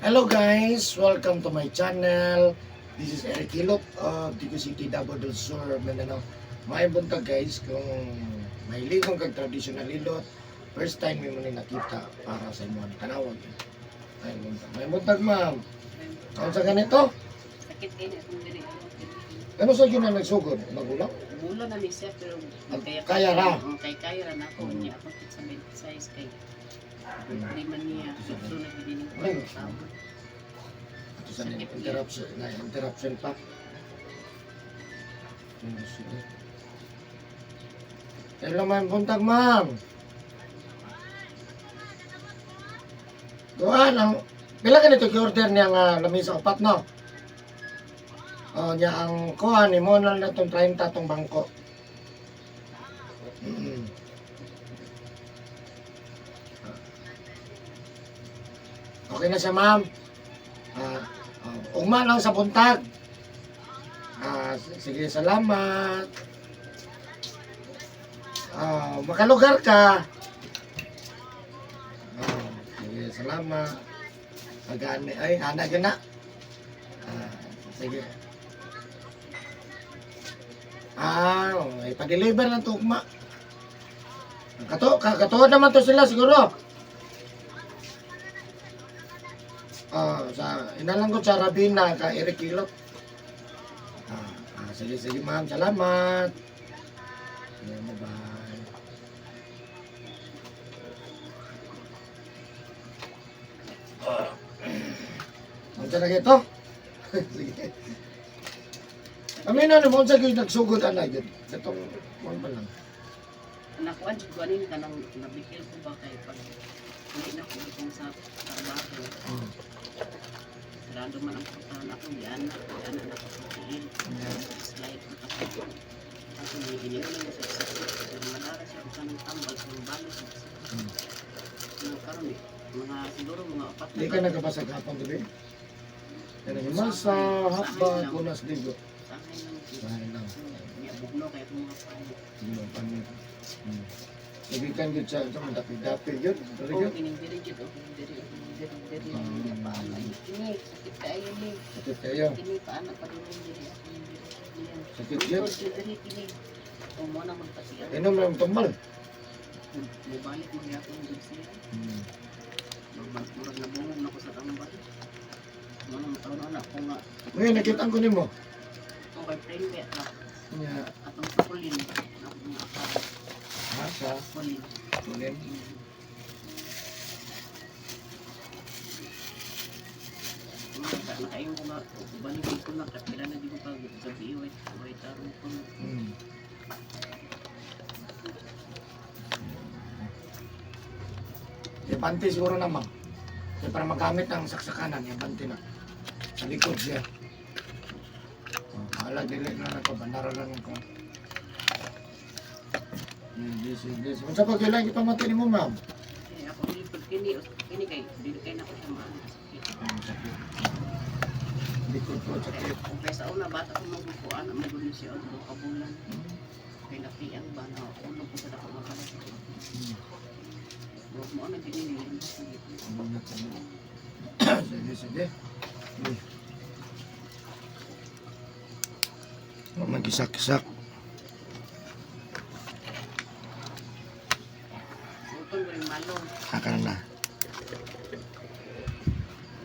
Hello guys, welcome to my channel. This is Eric Hilot of Tico City, Davao del Sur, Mindanao. May buntag guys, kung mahiligong kag traditional hilot, first time mo ni nakita para sa imong tanawag. May buntag. May buntag, ma'am. Ang sa ganito? Sakit kayo na akong diri. Ano sa yun na nagsugod? Magulang? Bulo na ni siya pero kaya Kaya ra. Oo, kay kaya ra na ako niya ako sa bed size kay birthday man niya. So na gid ni Ay. Ito sa interruption, na interruption pa. Hello, ma'am. Buntag, ma'am. Kuan ang pila ka nito order niya nga lamisa, upat, no? Oh, niya ang kuan ni mo na lang tong 30 tong bangko. Okay na siya, ma'am. Ah, oh, ugma lang sa buntag. Ah, sige, salamat. Ah, makalugar ka. Ah, sige, salamat. Pagani, ay, ana gana. Ah, sige. Ah, oh, ipa-deliver lang to ugma. Kato, katuod naman to sila siguro. Ah, sa inalang ko sa Rabina ka Eric Kilot. Ah, ah, sige sige ma'am, salamat. Sige, bye. Ah. Unsa na ito? Sige. Kami na naman sa gyud nagsugod ana gyud. Katong kuan pa lang. Anak ko jud ko ani kanang nabikil ko ba kay pag uli na ko itong sa trabaho. Sarado man ang putahan ako giana, giana na ko sa tiil. Slide ko tapos. Ako ni iniulan na sa sakit. Pero madara siya og kanang tambal sa balo sa sakit. Ano karon eh, mga siguro mga upat Di ka nagkapasag hapon gabi? Kanang himasa, hapbag, unas ligo. Sa akin lang. Sahay lang. Niya bugno kay itong mga payo. Sige, panit. Ibigan yun sa mga dapi-dapi yun. Dali Oh, yun. kining diri jud oh, kining diri oh, kining diri diri niya paana. Kini sakit kaayo ni. Sakit kayo. Kini paana pa rin diri ako diri. Niya. Sakit yun. Likod diri kini. O mo na magpasiya. Inom lang tumbal. Mubalik mo gyapon jud siya. Murag nabungog na ko sa tambal. Mo na mataon na ako nga. Ngayon, nakita ko nimo. Okay, friend kaya ka. Nga, Atong kulin. Ako nga pa. ha, sa Kulin. kunin. Nakaingon ko nga, balik ko na, pila na di ko pag gabi, wait, wait, tarong ko. Ibante siguro na, ma'am. Kaya para magamit ang saksakanan, ibante na. Sa likod siya. Oh, bahala, dili na na bandara lang ko. Yes, yes. Unsa pa kailangan ipamati nimo, ma'am? Eh, ako likod kini, kini kay, dili kay na ko siya maano. Sakit. Sakit. Likod ko, sakit. Kung kay sa una, bata ko magupuan, ang magulo siya, ang kabulan. Kay napiang ba na, ulo ko sa dako makalasakit. Huwag mo ano, dinili, sakit. Sige, sige. Magisak-sak. Utol ko rin malo. Aka na.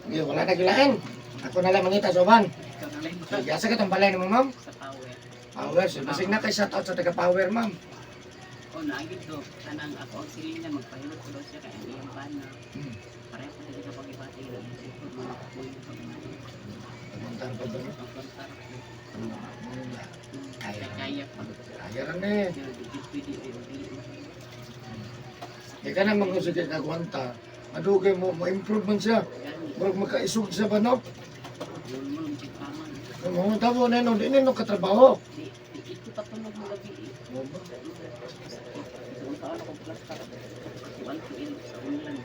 Sige, wala na gilain. Ako na lang mangita sa uban. Ikaw na lang Sige, asa ka itong balay nimo, ma'am? sa power. Power. So, basig na kay shout out sa taga power, ma'am. O, naagid do, kanang ako ang silingan, magpahilot ko daw siya kay ang iyang bana. Pareho ko dili ka pag-ibati, likod mo na ko yung pag Taguntar pa ba? Ang kontar ko. Kaya. Kaya kaya pa. Kaya rin eh. Pero di pwede ay dili mo. Di ka naman kung sige kagwanta. Madugay mo, mo-improve man siya. Gani. Murag makaisog siya ba, no? Yun mo nung paman. Mga tabo na yun, di na katrabaho. Di di ito patulog mo gabi eh. Oo ba? Sa unta ako plastar. Kuan ko ilo sa unlan.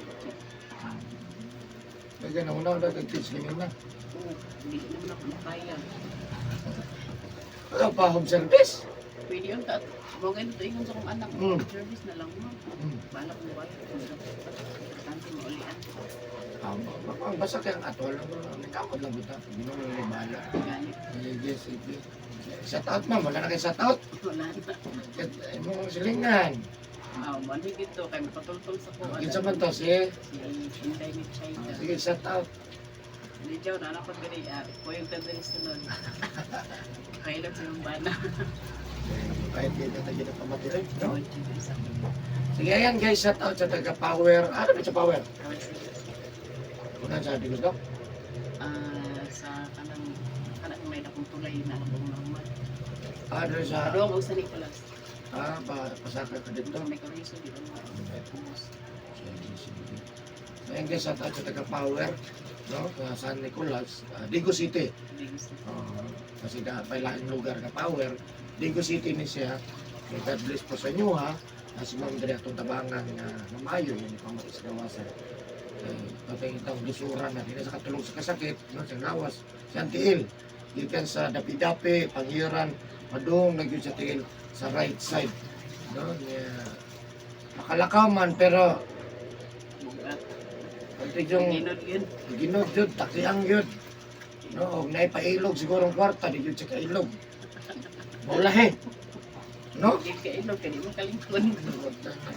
Kaya na una na kag-tips ganyan na. Oo, di naman ako makaya. Wala pa home service. Pwede ang taat. Mo ganito ingon sa akong anak. Service na lang mo. Bahala kong bayad. Importante maulian. Basta kaya ang atol lang bro. May kamot lang buta. Ginoo lang bahala. Gani. Sige, sige. Shout out, ma'am. Wala na kayo shout out. Wala na. Imong silingan. Ah, manhig ito kay mapatultol sa kuha. Kinsa man to si? Si Inday ni China. Sige, shout out. Ni Jow, na anak ko diri, ko yung tanda sunod. Kailot sa yung bana. Kahit hindi na tayo pamati. No? Sige, ayan guys, shout out sa taga Power. Ano ba sa Power? Una sa Digos Dok. Sa kanang kanang may dakong tulay na akong normal. Doon sa Doon og sa Nicolas. Pasaka ka dito. Doon may kariso di ba? Ubos. Sige, sige. So, ayan guys, shout out sa taga Power. No? Sa San Nicolas, Digos City. Digos. Kasi na pailaing lugar nga Power. Digos City ni siya. May God bless po sa inyo ha. Na si Ma'am Dre atong tabangan nga mamayo yun ipamati sa gawasan. Eh, itong lusura na din sa katulong sa kasakit, no, sa lawas, sa tiil. Gikan sa dapi-dapi, panghiran, padung na gyud sa tiil sa right side. No, niya makalakaw man pero Bugat. pati yung Ginod yun. ginod yun, takiang yun. No, og naipailog siguro ang kwarta, di yun siya kailog. Maulahi. No? Di ka ilog kay di mo kalingkod.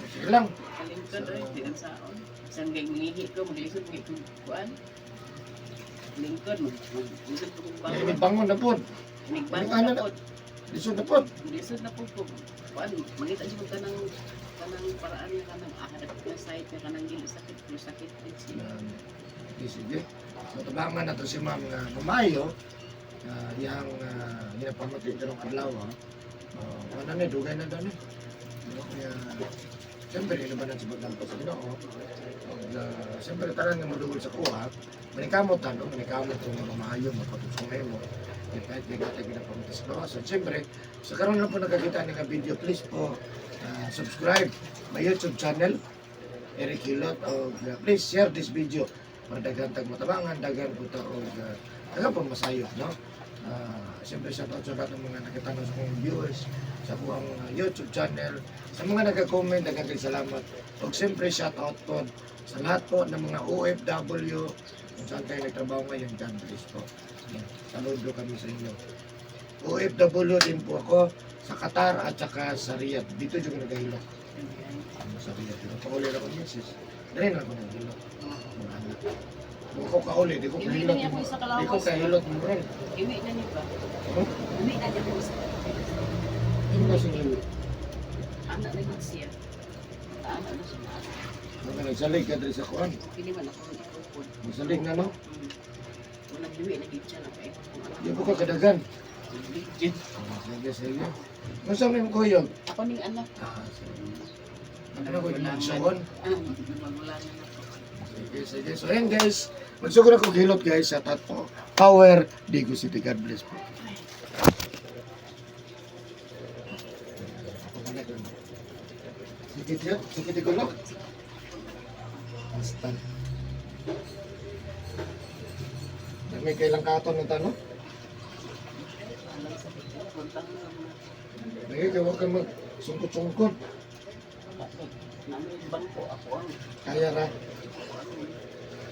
Sige lang. Kalingkod oy, di ang saon. Bisan kay mangihi ko, maglisod mi kog kuan. Lingkod, maglisod ko kog May bangon. bangon na po. Nigbangon Ano na na? pod. Lisod na po. Lisod na po ko. Kuan, mangita jud ko kanang kanang paraan nga kanang harap na site nga kanang dili sakit pero sakit din siya. Sige, sige. So, tabangan na to si ma'am nga mamayo, yang ginapamati karong adlaw. Wala na, dugay na doon eh. No, kaya, siyempre, ino ba na sa pagdampo sa Ginoo? Og, siyempre, tanan nga modugol sa kuha, manikamot ta, no? Manikamot kung nga mamayo, makatusong nimo. Kaya kahit may katag ginapamati sa gawas. So, siyempre, sa karon lang po nakakita ni nga video, please po, subscribe my YouTube channel, Eric Hilot, og please share this video para daghan tag matabangan, daghan po ta og daghan pong masayop, no? Siyempre shout out sa lahat ng mga nakitanaw sa akong viewers, sa akong YouTube channel, sa mga nagka-comment, daghan kay salamat. Og siyempre shout out po sa lahat po ng mga OFW kung saan kayo nagtrabaho ngayon, God bless po. Yan, saludo kami sa inyo. OFW din po ako sa Qatar at saka sa Riyadh. Dito yung nagahilok. Sa Riyadh. Pero pauli na ako misis. Dali na ako naghilok. Mga anak. Kung ako kauli, di ko Iwi na kahilot. niya ako sa Di ko kalawas. kahilot mo rin. Iwi na niya ba? Huh? Iwi na niya ako sa kalawas. Ano na siya? Anak na gid siya. Anak na siya. Mga nagsalig ka diri sa kuan. Pili man ako ikupod. Nagsalig na no? Unang iwi na gid siya na kay Di ko ka kadagan. Gid. Sige, sige. Ano sa mo kuyog? Ako ning anak. Sige. Ano ko yung magsuon? Magulangan ako. Sige, sige. So, ayan guys. Magsugod ako gilot guys. Sa out po. Power, Digo City. God bless po. Sige, tiyo. Sige, tiyo. Basta. May kailang katon ng tanong? Alam sa bigla, puntang sa mga Lagi kay huwag kang magsungkot-sungkot. Nami yung bangko ako ang Kaya ra. ako ang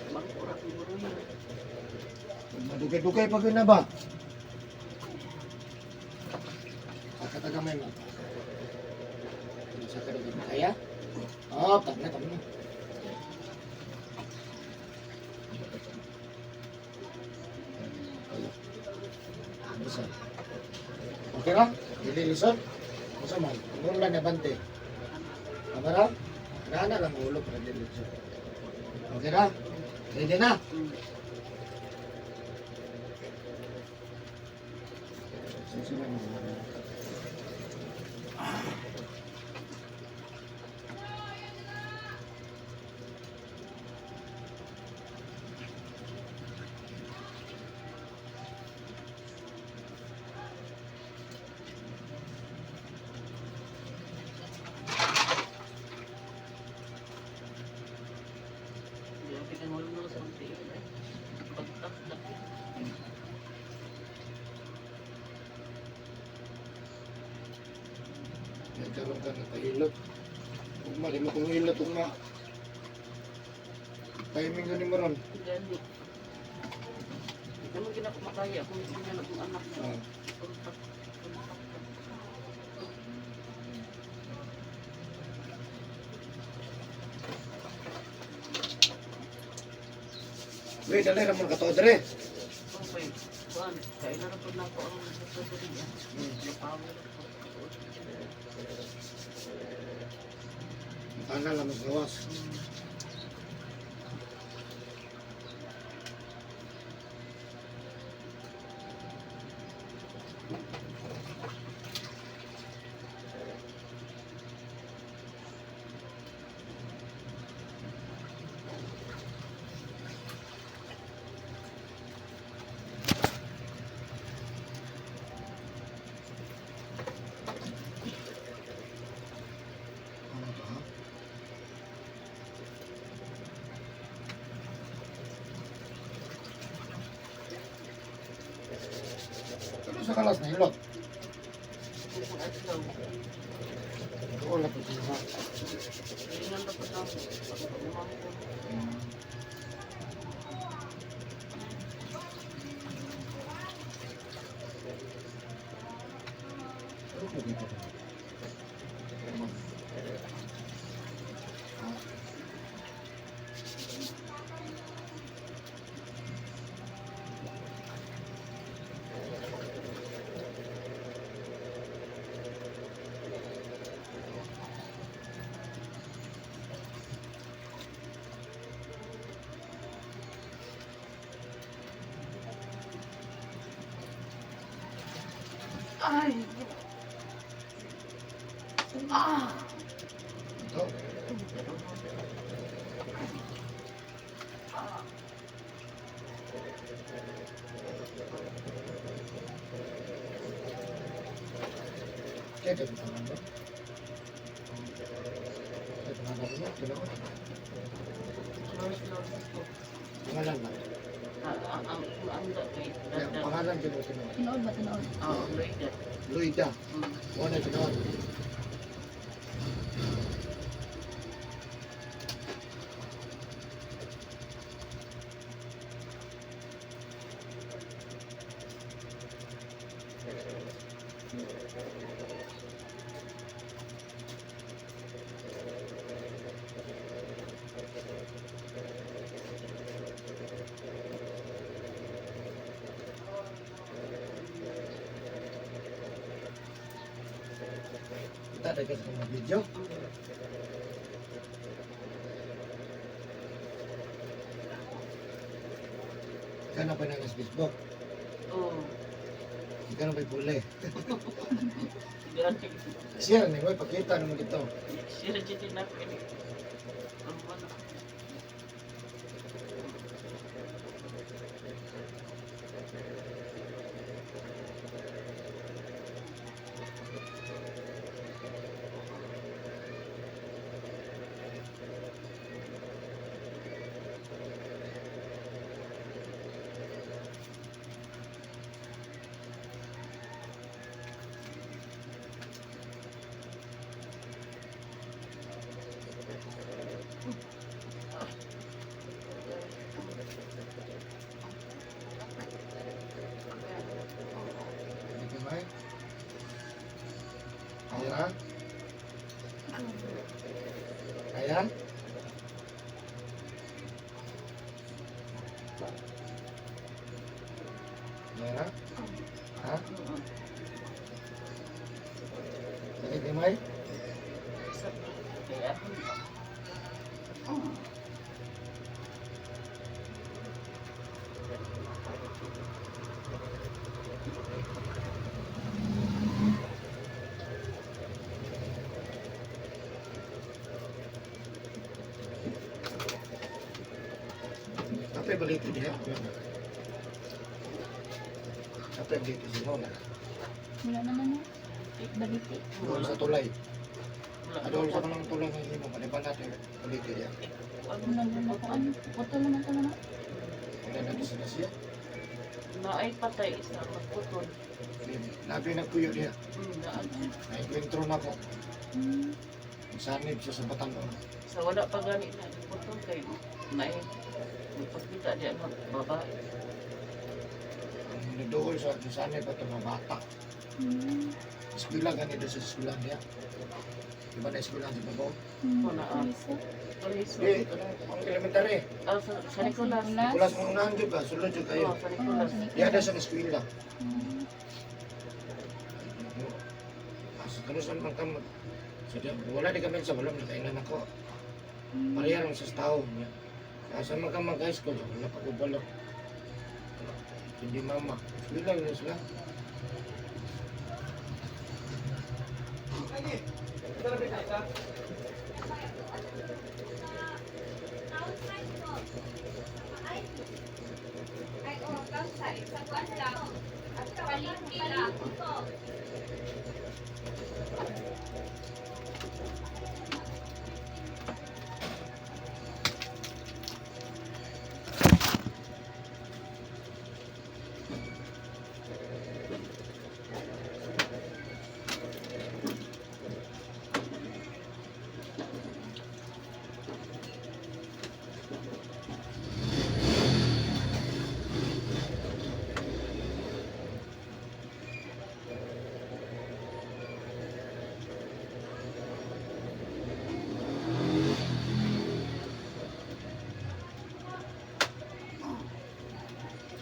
bangko ra siguro yun. Madugay-dugay pag yun na ba? Kakatagamay mo. Sa kaya? Kaya? Oh, tama na, tama na. Kaya. Bisa. Okay ra? Dili lisod? Unsa man? Ano lang na bante? Tama ra? Nana lang ulo para dili lisod. Okay ra? Ready na? Susunod mo. Grabe kang ulo sa konti. Pagtak na. Nagkaroon ka ng pahilot. Ugma, di mo kong hilot, ugma. Timing yun ni mo ron. Gani. Ano ginakumakaya kung hindi na akong anak na. Ah. Kontak, kontak. Wait, dali ramon ka to dre. Okay. Kuan, kailan na po na ako ang nagsasabi niya. Napawi na po. Ana lang mas gawas. Ano to, ha? Ano sa kalas na hilot? Kung adlaw, Wala po siya ha. kailangan na po na ako. Pagkaumang ko. Ano po dito? Ay! Ah! Ito. Kaya ito pangalan ba? Ito pangalan mo? Tinuod. Pangalan ba? Ang kay Kaya pangalan tinuod tinuod. Tinuod ba tinuod? Oo, Loida. Luida. Wala tinuod. Kita ada kasi mga video. Ikaw na pa na sa Facebook. Oo. Ikaw na pa puli. Gani. Share ni mo, pakita naman dito. Sira dyan din ako ini. Ang wala. Hindi ba? Kaya? Kaya? Kaya? Ha? Sakit ni May? Kaya ako. Apa balik dia? Apa dito si Mona? Wala naman eh. Baliti. Doon sa tulay. Wala. Doon sa kanang tulay ng himo, maliban natin balik dia. Wala naman ako ano. Putol naman to naman. Wala na sa siya. Naay patay sa magputol. Labi na kuyo dia. Naan. Naikuentro na ko. Sanib siya sa Batangon. Sa wala pa gani na putol kayo. May magpakita di ang babae. Ang niduol sa sanay pa ito mga bata. Eskwela ganito sa eskwela niya. Di ba na eskwela sa babaw? Wala, ah. Lisa. Police. Di, kanang ang elementary. Ah, sa Nicolas. Nicolas mong unahan dyan ba? Sulod dyan kayo. Oh, sa Nicolas. Di ada sa eskwela. Asa kano sa mga kam. So, di, wala di kami sa balom nakainan ako. Pareha lang sa tao niya. Asa man ka mag high school, wala pa ko balok. Hindi mama. Eskwela yun sila. Ay, oh, outside. Sa kuan lang. At palengke lang.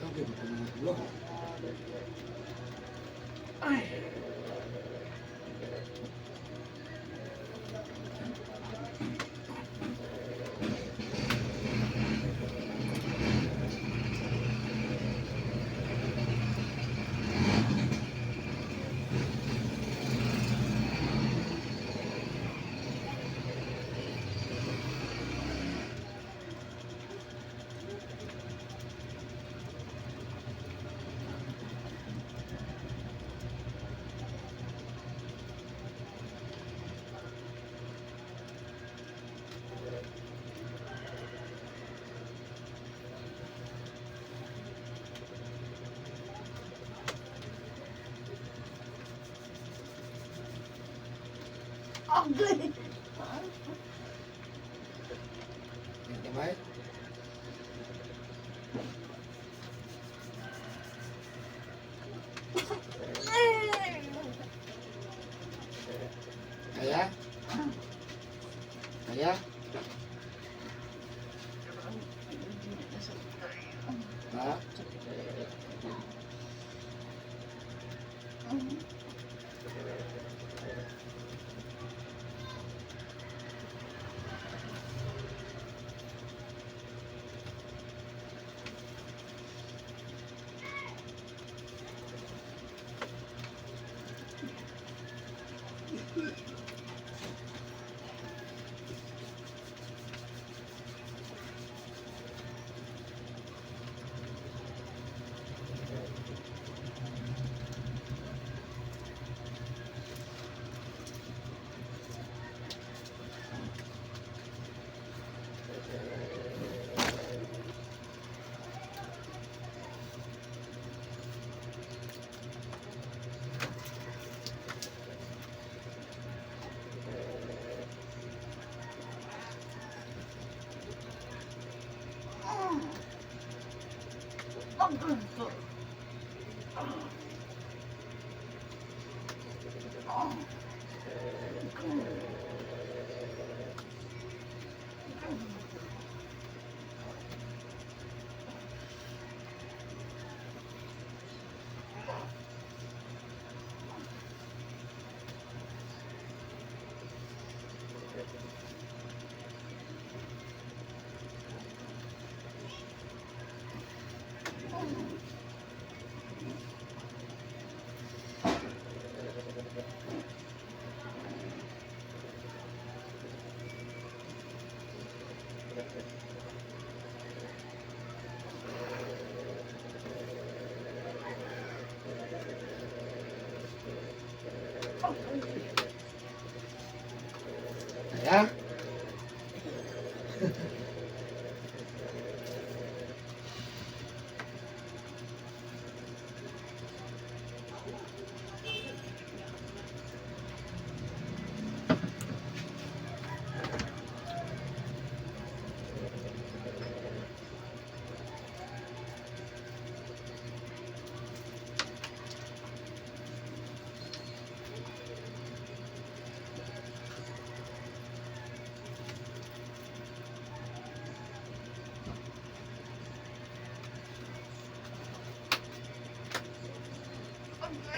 Sabi ba kung matulog? Hindi ba? Kaya? Kaya? Ha? Kaya?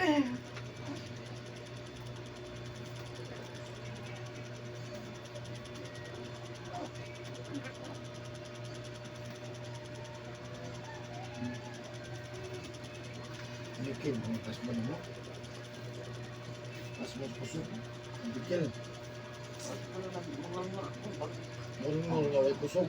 Nikin, ang pasmo nimo. Pasmo kusog. Bikil. Pero nagmungol ako pag Ngol nga way kusog.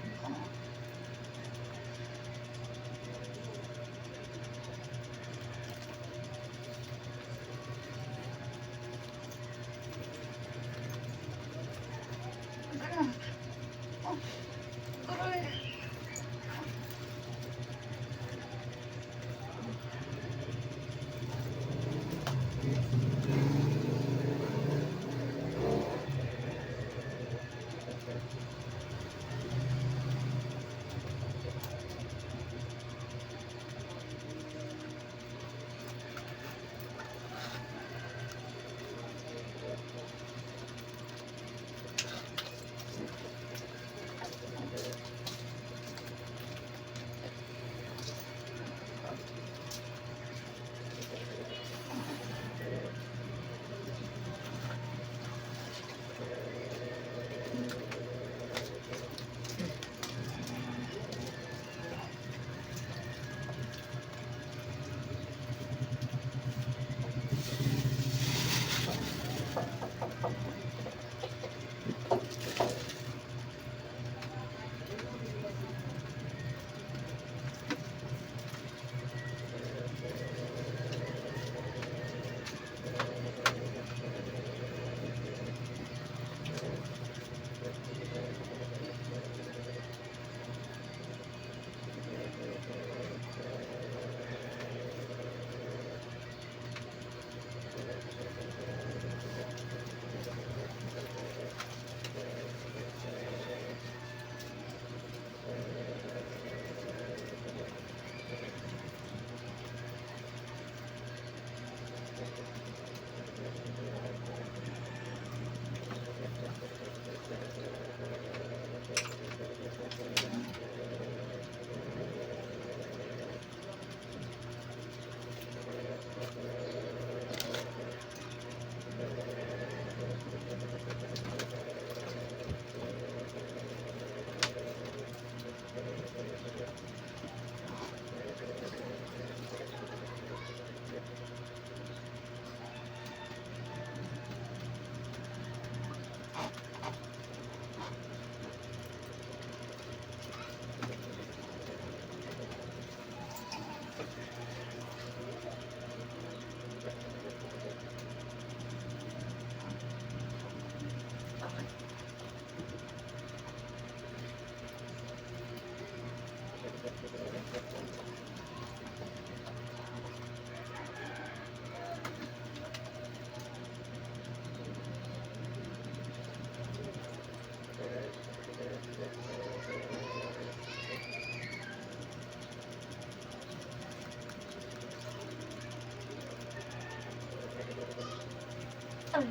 Aray. Aray.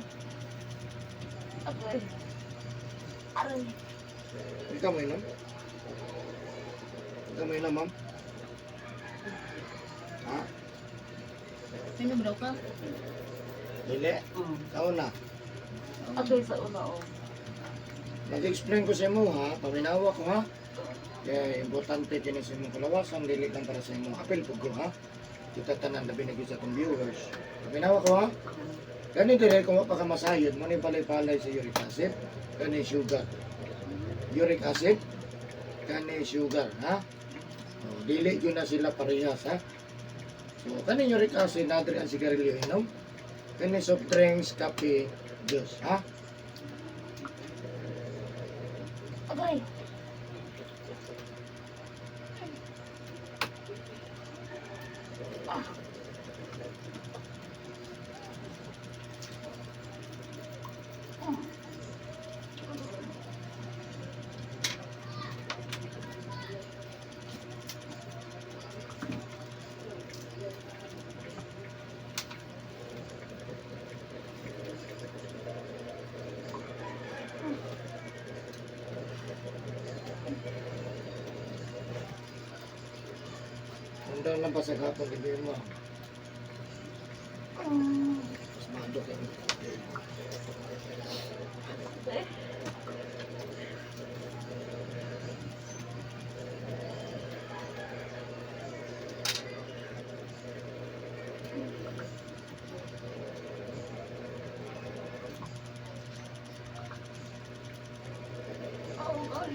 Aray. Aray. Ikaw mo inom? Ikaw mo inom, ma'am? Ha? Minom daw ka? Dili. Oo. Ikaw na. Agay sa una oh. Nag-explain ko sa imo ha, paminawa ko ha. Kaya importante kini sa imong kalawasan, dili lang para sa imong apil pud ko ha. Kita tanan labi na gyud sa atong viewers. Paminawa ko ha. Gani dire kung wa pa ka masayod mo ni palay-palay sa uric acid, kani sugar. Uric acid, kani sugar ha. So, dili gyud na sila parehas ha. So kani uric acid nadri ang sigarilyo inom. Kani soft drinks, kape, juice ha. Agay. Undang lang pa sa hapon gabi mo. Aray. Oh, God.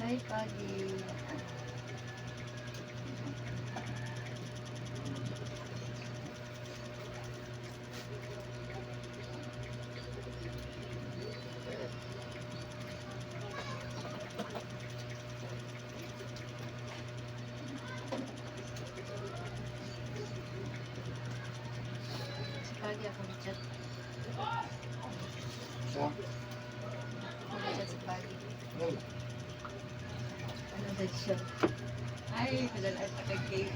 Hi, Pagi. Si Pagi ako chat. Sa? Ako chat si Pagi. Ano? Ano ba siya? Ay, padala sa kag-cake.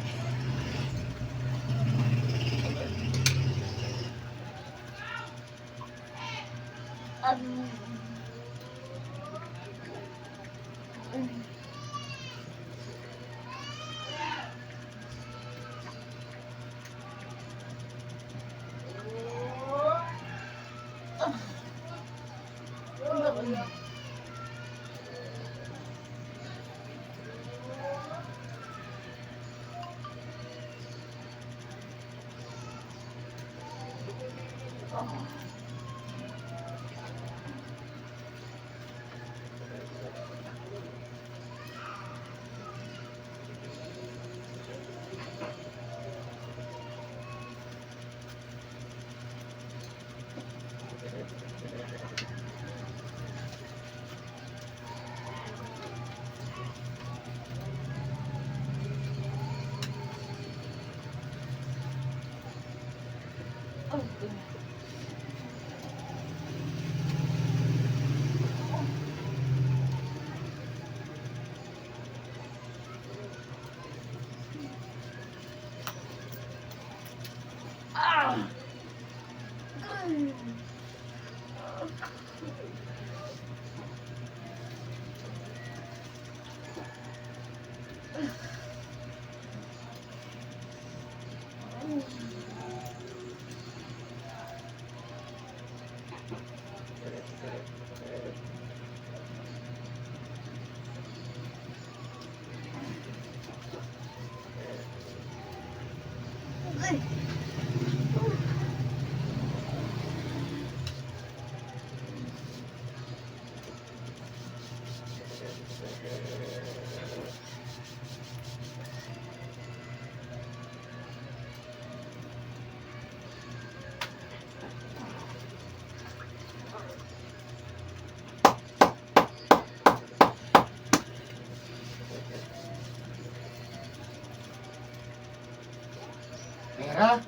Pera?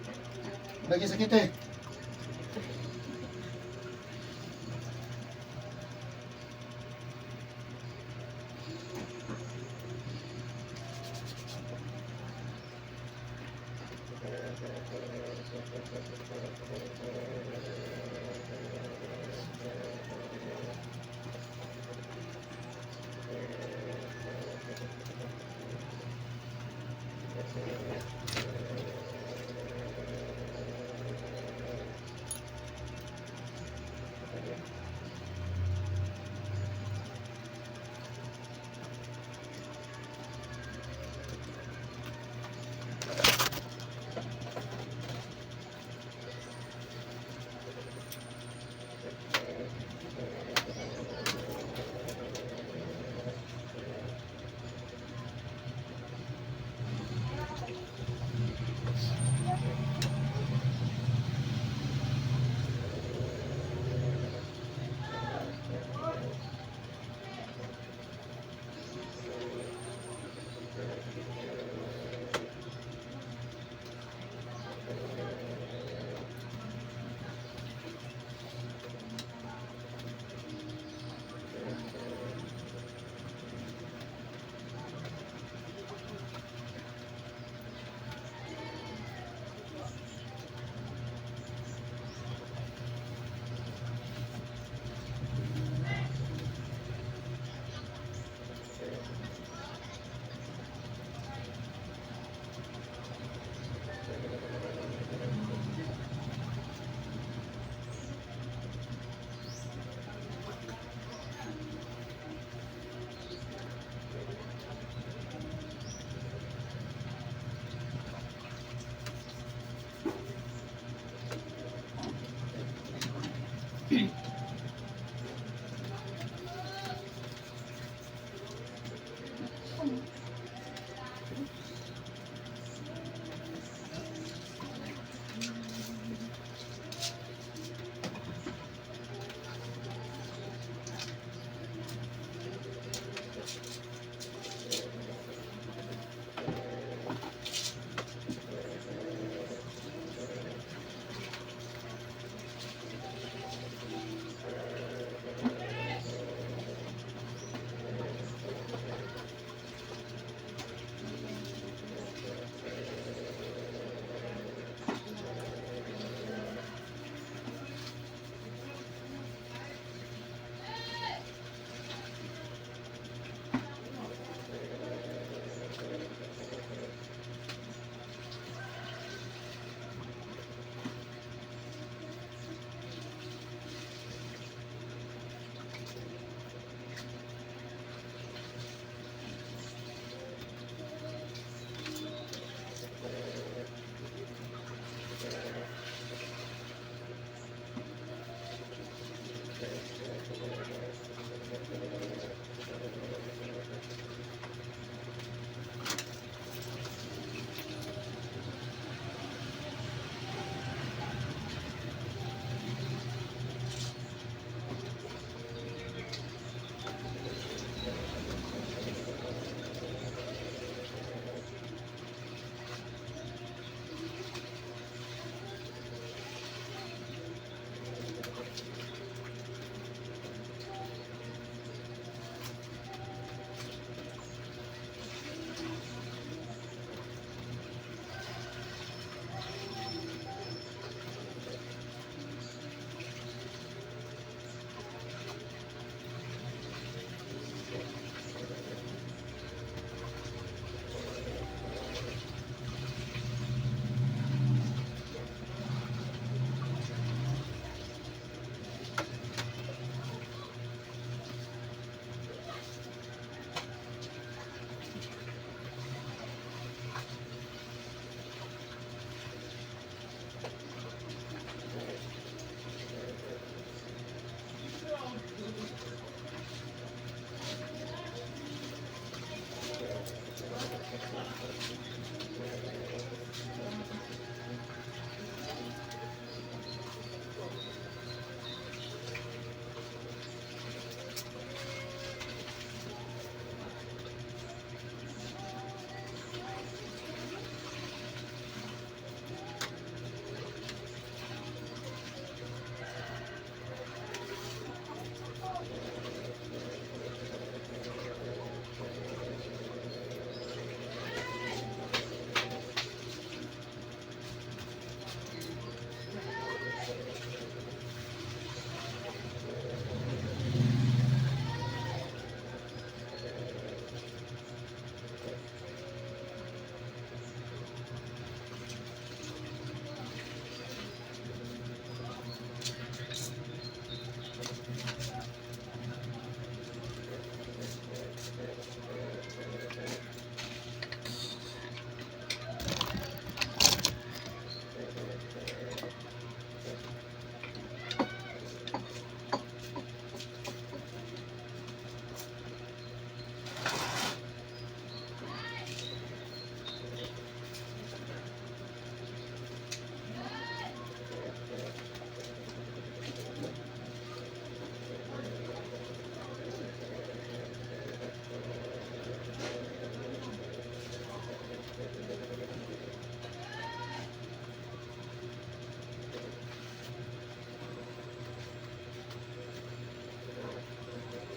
Lagi sakit eh.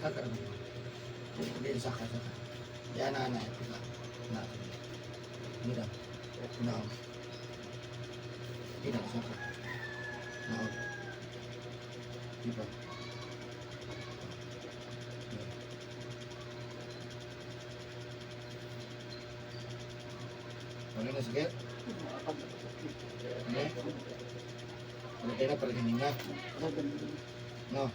Saka na. Hindi, saka, saka. Yan na, na. Na. Na. Hindi na. Na. Hindi na, saka. Na. Diba? Wala na sakit? Hindi? Wala kayo na pala kanina. No?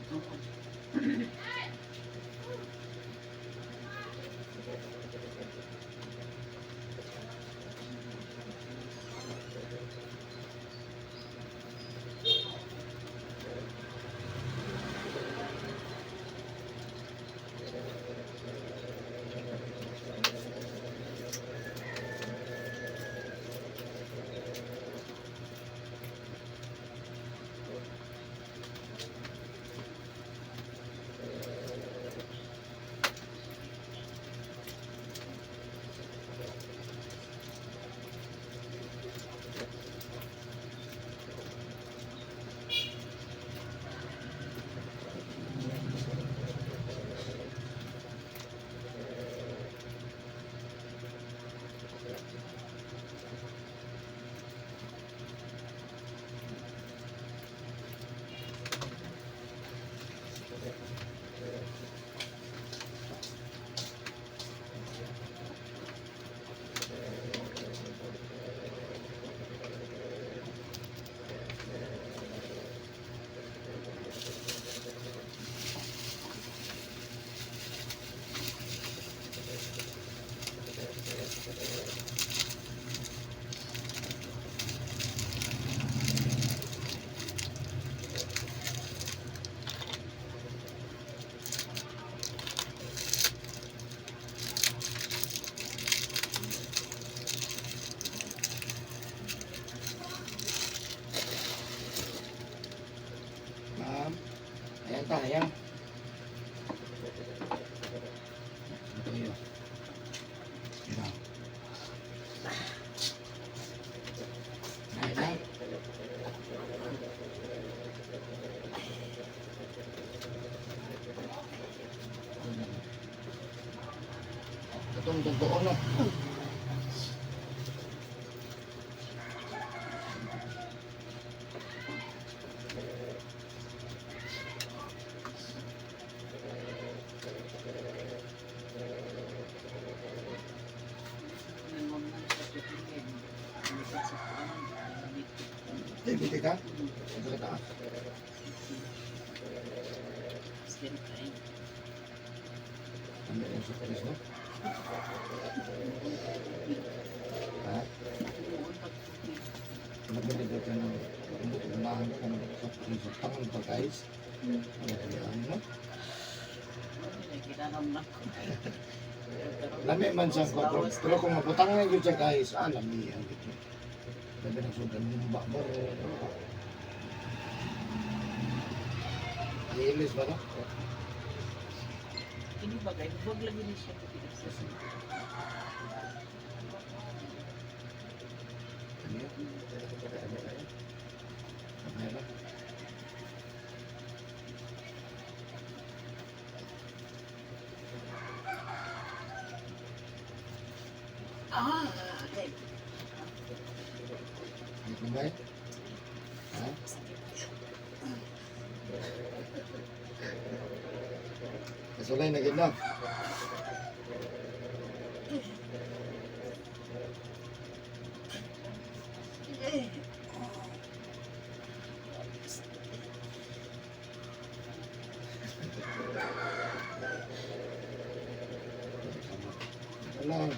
Ma'am, ayan ta, ayan. Ito yun. Ito. Ayan na. Itong totoo na. Diabetes ka? Ito ka taas. Ano yung surprise, no? Ha? Maganda ka ng unahan ka ng sa tangan pa, guys. Ano kaya, ano? Lami man siyang kwatro. Pero kung maputang na yun siya, guys, ah, lami ang gito. Labi ng sobrang numba mo. Iilis ba, no? Ini bagay, huwag lagi ni siya sa Ano yun? Ano yun? Ano yun? Ah, okay. Ano ba yun? Ha? Sakit. Kasulay na ganda. Wala.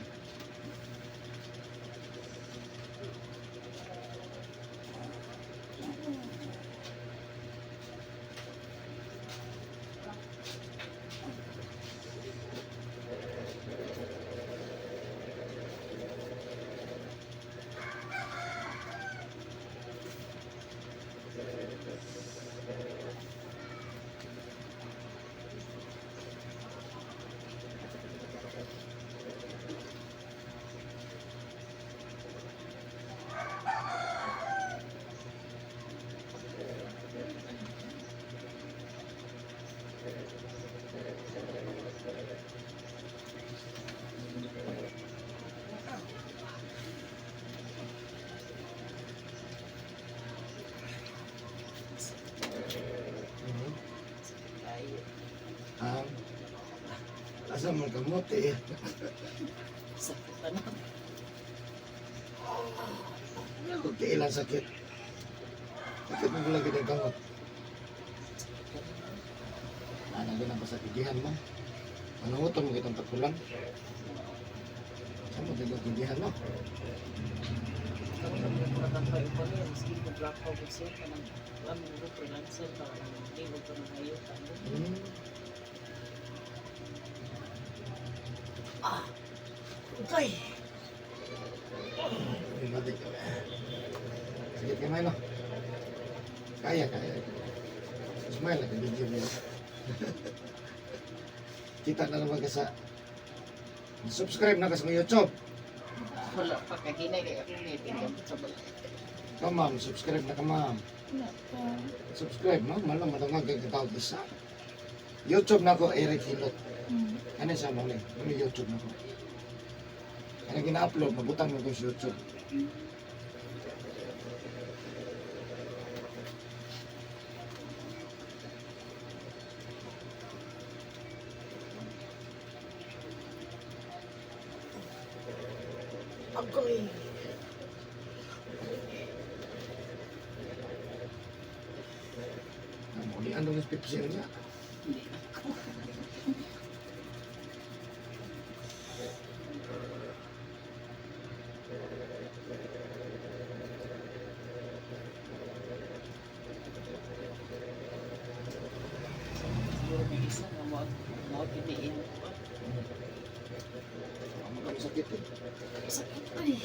Asa man kamote eh. Sakit pa na. Kung kailan sakit. Sakit mo lagi ng kamot. Ano din ang pasakigihan mo? Manuhutan mo kitang pagkulang. Saan mo din ang gigihan mo? Karon na mura kang pa niya, maski ko black out siya kanang kuan mo freelancer ka kanang di mo pa nang hayo ka mo. Okay. Sakit kamay no? Kaya, kaya. Smile lang, video niya. Kita na naman ka sa... Subscribe na ka sa YouTube. Wala pa kahinay kay akong net gamit sa balay. Ikaw ma'am, subscribe na ka ma'am. Wala pa. Subscribe ma'am, malam madungag kay katawag isa. YouTube na ko, Eric Hilot. Ano sa mga Ano YouTube na ko? Ano gina-upload, mabutang mo ko sa YouTube. Agoy. Ano, ulian doon yung Pepsi niya. Hindi na ako. Siguro may isa nga mo mo tiniin ko. Ang sakit eh. Sakit ay.